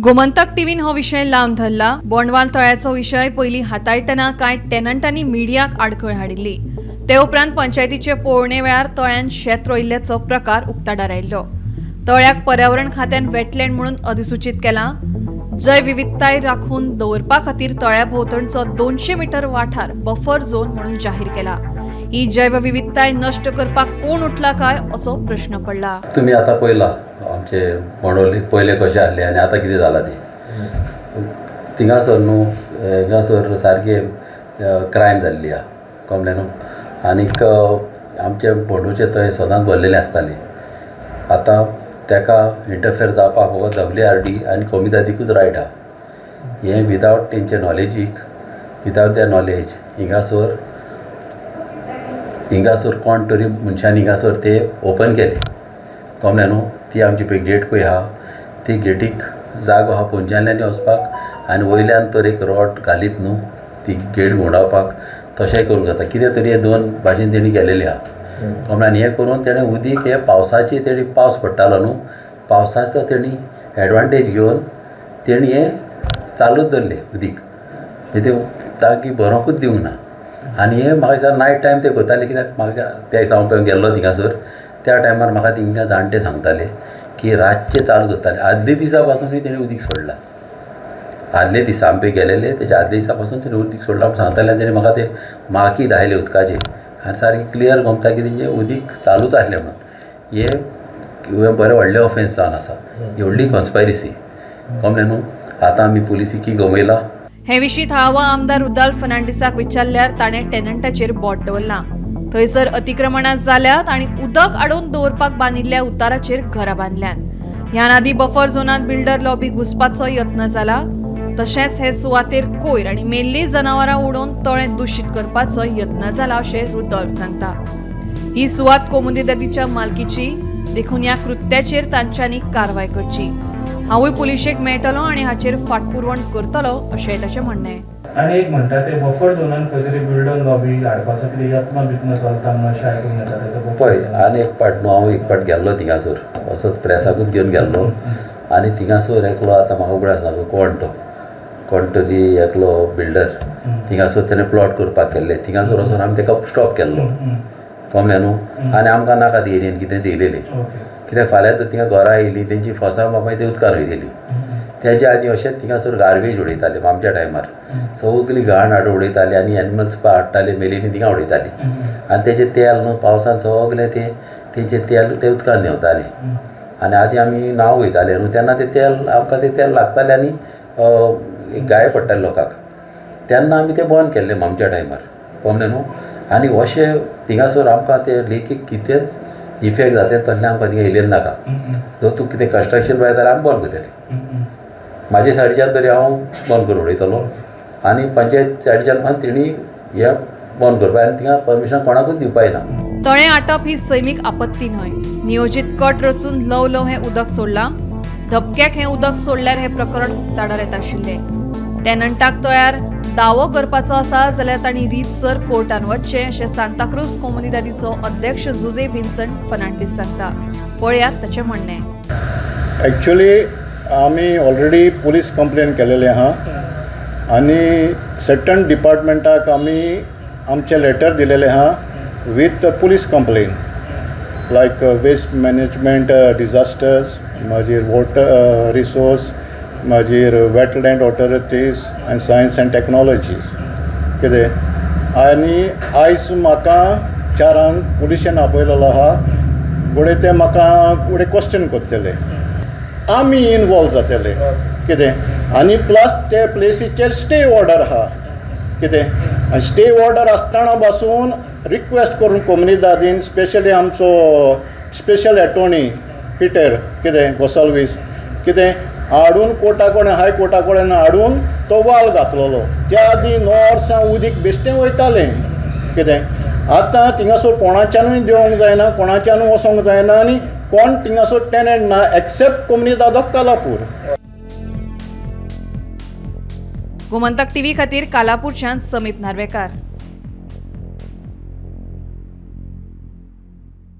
गोमंतक टीव्हीन हो विशय लावन धरला. बोंडवाल तळ्याचो विशय पयलीं हाताळटना कांय टेनंटांनी मिडियाक आडखळ हाडिल्ली. ते उपरांत पंचायतीचे पळोवणे वेळार तळ्यान शेत रोयिल्ल्याचो प्रकार उक्ताडार आयिल्लो. तळ्याक पर्यावरण खात्यान वेटलँड म्हणून अधिसूचीत केलां. जैवविविधताय राखून दवरपा खातीर तळ्या भोंवतणचो 200 मिटर वाठार बफर झोन म्हणून जाहीर केला. ही जैवविविधताय नश्ट करपाक कोण उठला काय असो प्रश्न पडला. तुमी आतां पळयला, आमचे बोंडोली पयले कशें आहले आनी आतां कितें जालां तें. थिंगासर न्हू, हिंगासर सारकें क्रायम जाल्ली आहा, कळ्ळें न्हू? आनीक आमचे बोंडोचे थंय सदांच भरलेलें आसतालें. आतां तेका इंटरफेर जावपाक फकत डब्ल्यूआरडी आनी कोमिदादीकूच रायट आहा. हें विदावट तेंचे नॉलेजीक, विदावट there knowledge, हिंगासर हिंगासर कोण तरी मनशान हिंगासर ते ओपन केले, कळ्ळें न्हू? ती आमची पळय गेट पळय आहा, ती गेटीक जागो आहा पोंच्यातल्यान वचपाक आनी वयल्यान तर एक रॉड घालीत न्हू, ती गेट घुंवडावपाक तशेंय करूंक जाता. कितें तरी हे दोन भाशेन तेणी केलेली आहा, कळ्ळें? आनी हें करून तेणें उदीक हे पावसाची, तेणी पावस पडटालो न्हू, पावसाचो तेणी एडवांटेज घेवन तेणी हें चालूच दवरलें उदीक. मागीर तें ताकी भरोंकूच दिवंक ना. आनी हें म्हाका दिसता नायट टायम ते करताले, कित्याक म्हाका त्या दिसा हांव पळय गेल्लो थिंगासर, त्या टायमार म्हाका थिंगा जाणटे सांगताले की रातचे चालू जाताले. आदले दिसा पासुनूय तेणी उदीक सोडलां. आदले दिसा आमी पळय गेलेले, तेच्या आदले दिसा पासून तेणी उदीक सोडलां म्हूण सांगताले. आनी तेणी म्हाका ते माकी दाखयले उदकाचे आनी सारकें क्लियर गमता की तेंचें उदीक चालूच आसलें म्हणून. हें बरें व्हडलें ऑफेन्स जावन आसा, ही व्हडली कॉन्स्पायरसी, कळ्ळें न्हू? आतां आमी पुलिसीकी गमयला. हे विशीं थळावो आमदार रुदाल फर्नांडीसाक विचारल्यार ताणें टेनंटाचेर बोट दवरलां. थंयसर अतिक्रमणां जाल्यात आनी उदक आडोवन दवरपाक बांदिल्ल्या उताराचेर घरां बांदल्यांत. ह्यान आदीं बफर झोनांत बिल्डर लॉबी घुसपाचो यत्न जाला. तशेंच हे सुवातेर कोयर आनी मेल्लीं जनावरां उडोवन तळें दुशीत करपाचो यत्न जाला अशें रुदोल्फ सांगता. ही सुवात कोमुनिदादीच्या मालकीची, देखून ह्या कृत्याचेर तांच्यांनी कारवाय करची. हांवूय पुलिशेक मेळटलो आनी हाचेर फाटपुरवण करतलो अशेंय ताचें म्हणणें. आनी एक म्हणटा, ते बफर झोनान खंय तरी बिल्डर लॉबी हाडपाचो कितें यत्न बित्न चलता म्हणून अशें आयकूंक येता ते buffer पळय, zone. आनी एक पाट न्हू, हांव एक पाट गेल्लो थिंगासर, असोच प्रेसाकूच घेवन गेल्लो. आनी थिंगासर एकलो, आतां म्हाका उगडास ना कोण तो, कोण तरी एकलो बिल्डर थिंगासर तेणें प्लॉट करपाक केल्ले. थिंगासर वचोन आमी तेका स्टॉप केल्लो, कळ्ळें न्हू? आनी आमकां नाका ती एरियेन कितेंच येयलेली, कित्याक फाल्यां तर थिंगा घरां येयलीं, तेंची फोसां मागीर ते उदकान वयतली. तेज्या आदीं अशेंच थिंगासर गार्बेज उडयताले. आमच्या टायमार सगली घाण हाडून उडयताले आनी एनिमल्स हाडटाले मेलेली, थिंगा उडयताले. आनी तेजें तेल न्हू, पावसान सगलें तें तेंचें तेल तें उदकान देंवतालें. आनी आदीं आमी न्हावंक वयताले न्हू, तेन्ना तें तेल आमकां तें तेल लागतालें आनी एक गाय पडटाले लोकांक. तेन्ना आमी तें बंद केल्लें आमच्या टायमार, कळ्ळें न्हू? आनी अशें थिंगासर आमकां तें लेकीक कितेंच इफेक्ट जातलें तसलें आमकां थिंगा येयलेलें नाका. जर तूं कितें कंस्ट्रक्शन पळयता जाल्यार आमी बंद करतले. म्हाजे सायडीच्यान तरी हांव बंद करून उडयतलो आनी पंचायत सायडीच्यान पण तेणी हें बंद करपाक आनी थिंगा परमिशन कोणाकूच दिवपाक ना. तळें आटप ही सैमीक आपत्ती न्हय. नियोजीत कट रचून ल्हव ल्हव हें उदक सोडलां. धपक्याक हें उदक सोडल्यार हें प्रकरण उक्ताडार येत आशिल्लें. टेनंटाक तळ्यार दावो करपाचो आसा जाल्यार तांणी रीतसर कोर्टान वचचें अशें सांताक्रूज कोमुनिदादीचो अध्यक्ष जुजे विन्संट फर्नांडीस सांगता. पळयात ताचें म्हणणें. एक्चुली आमी ऑलरेडी पुलीस कंप्लेन केलेले आहा आनी सर्टन डिपार्टमेंटाक आमी आमचे लेटर दिलेले आहा with police complain, like waste management, disasters, मागीर वॉटर रिसोर्स, मागीर wetland authorities and science and technologies कितें. आनी आयज म्हाका 4 आंक पुलिशेन आपयलेलो आहा. फुडें ते म्हाका फुडें क्वेश्चन करतले, आमी इनवॉल्व जातले कितें. आनी प्लस ते प्लेसीचेर स्टे ऑर्डर आहा कितें. आनी स्टे ऑर्डर आसतना पासून रिक्वेस्ट करून कोमुनिदादीन, स्पेशली आमचो स्पेशल एटॉर्नी पिटर कितें गोसाल्वीस कितें हाडून कोर्टा कडेन, हाय कोर्टा कडेन हाडून तो वाल घातलेलो. त्या आदीं 9 वर्सां उदीक बेश्टें वयतालें कितें. आतां थिंगासर कोणाच्यानूय देंवोंक जायना, कोणाच्यानूय वचोंक जायना आनी कोण थिंगासर टेनंट ना एक्सेप्ट कोमुनिदाद ऑफ कालापूर. गोमंतक टीव्ही खातीर कालापूरच्यान समीप नार्वेकार.